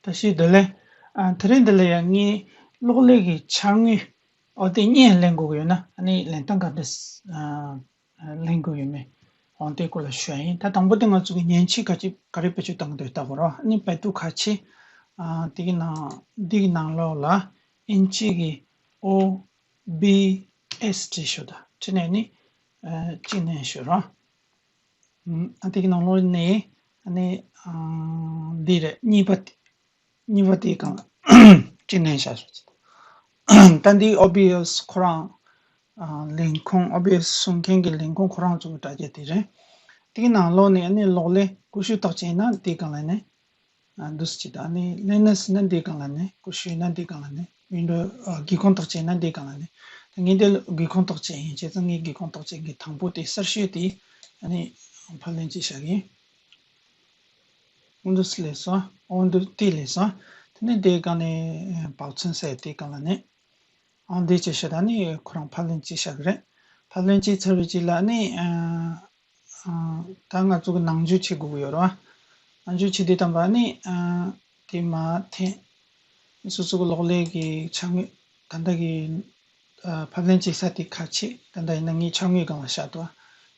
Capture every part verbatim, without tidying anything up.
བཀྲ་ཤིས་བདེ་ལེགས། ཨ། དེ་རིང་འདི་ལ་ཡང་ངས་གློག་ཀླད་ཀྱི་འཆར་ངོས་ཨོ་དེ་གཉིས་ལེན་དགོས་ཀྱི་ཡོད་ན། ཨ་ནི་ལེན་སྟངས་ག་འདྲ་ཨ་ལེན་དགོས་ཡོད་མེད་འོ་དེའི་སྐོར་ལ་ཞུ་ཡ་ཡིན། ད་དང་པོ་དེ་ང་ཚོ་གི་མཉེན་ཆས་ག་ཅི་ག་རེ་བེད་སྤྱོད་བཏང་གི་འདུག་ལྟ་དགོས་རེད་བ། ཨ་ནི་པའི་ཏུ་ཁ་ཆེ། ཨ། དེ་གི་ནང་འདི་གི་ནང་ལོགས་ལ་ཨིན་ཇི་གི་ཨོ་བི་ཨེས་བྲིས་ཤོག་ད་བྲིས་ནས་ནི་ཨ་གཅིག་ནས་ཞུ་རོགས། ཨ། དེ་གི་ནང་ལོགས་ནས་ཨ་ནི་ཨ་འདི་རེད། གཉིས་པ་དེ། གཉིས་པ་དེའི་སྒང་ལ་གཅིག་ནས་བཞག་ཤོག་ད་འདི་ཨོ་བི་ཨེས་ཁོ་རང་ཨ་ལས་ཁུངས། ཨོ་བི་ཨེས་སྲུང་མཁན་གྱི་ལས་ཁུངས་ཁོ་རང་ཚོ་གི་དྲ་རྒྱ་དེ་རེད། དེའི་ནང་ལོགས་ནས་ཨ་ནི་གློག་ཀླད་ཀུ་ཤུ་བཏགས་ཅན་ན་དེའི་སྒང་ལ་ནས། ཨ། འདུག་སེ་བྱེད། ད་ནི་ལི་ནག་སི་ན་འདིའི་སྒང་ལ་ནི། ཀུ་ཤུ་ཡིན་ན་འདིའི་སྒང་ལ་ནི། ཝིན་ཌོ་ཨ་སྒེའུ་ཁུང་བཏགས་ཅན་ན་འདིའི་སྒང་ལ་ནི། ད་ངས་འདི་སྒེའུ་ཁུང་བཏགས་ཅན་ཡིན། བྱས་ཙང་ངས་སྒེའུ་ཁུང་བཏགས་ཅན་གྱི་དང་པོ་དེ་གསལ་ཤོས་དེ་ཨ་ནི་ཕབ་ལེན་གཅིག་བྱ་གི་ཡིན། འོ་འདུག་སེ་ལས་སོང་། འོ་འདུག་དེ་ལས་སོང་། དེ་ནས་དེའི་སྒང་ནས་བག་ཚོན་ཟེར་དེའི་སྒང་ལ་ནི། ཨ། འདི་བྱས་ཤག་ད་ནི་ཁོ་རང་ཕབ་ལེན་གཅིག་བྱ་གི་རེད། ཕབ་ལེན་གཅིག་ཚར་བའི་རྗེས་ལ་ནི། ཨ། ཨ། ད་ང་ཚོ་གི་ནང་འཇུག་བྱེད་དགོས་ཀྱི་ཡོད་རེད་བ། ནང་འཇུག་བྱེད་དུས་ཙམ་པ་ནི། ཨ། དེ་མར་འཐེན། སོ་སོ་གི་གློག་ཀླད་ཀྱི་འཆར་ངོས་ད་ལྟ་གི་ཨ་ཕབ་ལེན་བྱེད་ས་དེ་ཁ་ཕྱེ། ད་ལྟ་ཡིན་ན་ངའི་འཆར་ངོས་སྒང་ལ་བཞག་འདུག་ཨ་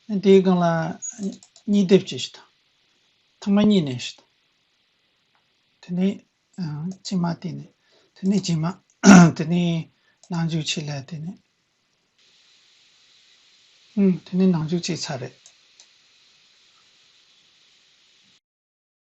ནི་དེའི་སྒང་ལ་གཉིས་ལྡེབ་བྱས་ཤག་ད་ཐེངས་མ་གཉིས་ནས་ཤག་དེ་ནས་ཨ་རྗེས་མ་དེ་ནས། དེ་ནས་རྗེས་མ། དེ་ནས་ནང་འཇུག་བྱེད་ལ་དེ་ནས། ཨུམ། དེ་ནས་ནང་འཇུག་བྱས་ཚར་རེད།